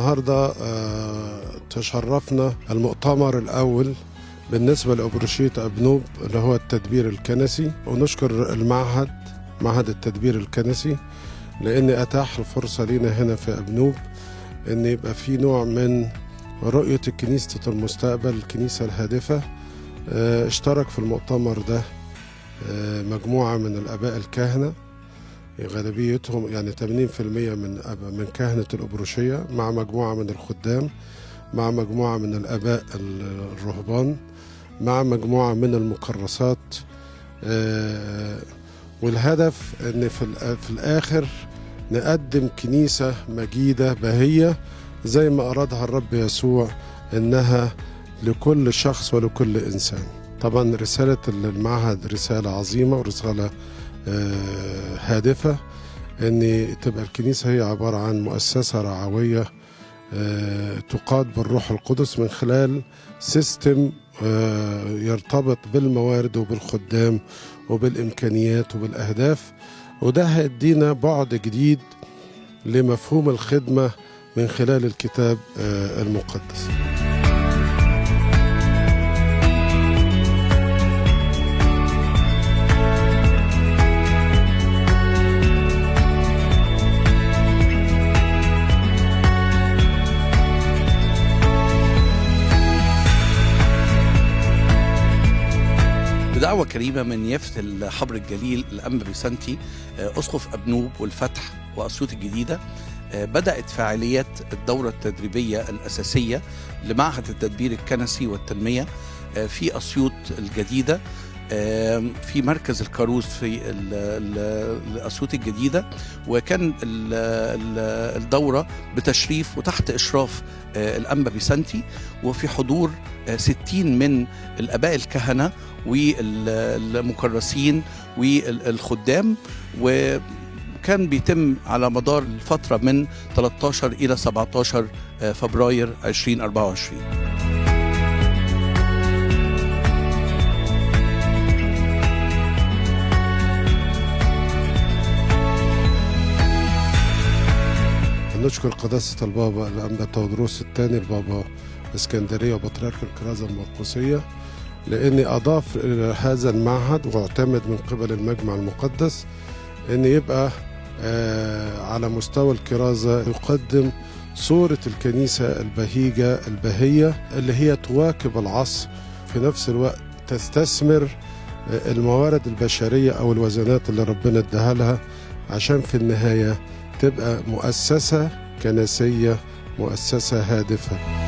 النهاردة تشرفنا المؤتمر الأول بالنسبة لأبرشية أبنوب اللي هو التدبير الكنسي، ونشكر المعهد، معهد التدبير الكنسي، لأن أتاح الفرصة لنا هنا في أبنوب أن يبقى في نوع من رؤية الكنيسة المستقبل، الكنيسة الهادفة. اشترك في المؤتمر ده مجموعة من الآباء الكهنة، غالبيتهم يعني 80% من كهنة الأبرشية، مع مجموعة من الخدام، مع مجموعة من الآباء الرهبان، مع مجموعة من المكرسات. والهدف أن في الآخر نقدم كنيسة مجيدة بهية زي ما أرادها الرب يسوع، إنها لكل شخص ولكل إنسان. طبعا رسالة المعهد رسالة عظيمة ورسالة هادفة، أن تبقى الكنيسة هي عبارة عن مؤسسة رعوية تقاد بالروح القدس من خلال system يرتبط بالموارد وبالخدام وبالإمكانيات وبالأهداف، وده هيدينا بعد جديد لمفهوم الخدمة من خلال الكتاب المقدس. بدعوة كريمة من يافت الحبر الجليل الأنبا بيسانتي أسقف أبنوب والفتح وأسيوط الجديدة، بدأت فعاليات الدورة التدريبية الأساسية لمعهد التدبير الكنسي والتنمية في أسيوط الجديدة، في مركز الكاروز في أسيوط الجديدة. وكان الدورة بتشريف وتحت إشراف الأنبا بيسانتي، وفي حضور 60 من الآباء الكهنة والمكرسين والخدام. وكان بيتم على مدار الفترة من 13 إلى 17 فبراير 2024. نشكر قداسة البابا الأنبا تودروس الثاني البابا اسكندرية وبطريرك الكرازة المرقسية، لأن أضاف إلى هذا المعهد واعتمد من قبل المجمع المقدس أن يبقى على مستوى الكرازة يقدم صورة الكنيسة البهيجة البهية اللي هي تواكب العصر، في نفس الوقت تستثمر الموارد البشرية أو الوزنات اللي ربنا اداها لها، عشان في النهاية تبقى مؤسسة كنسية، مؤسسة هادفة.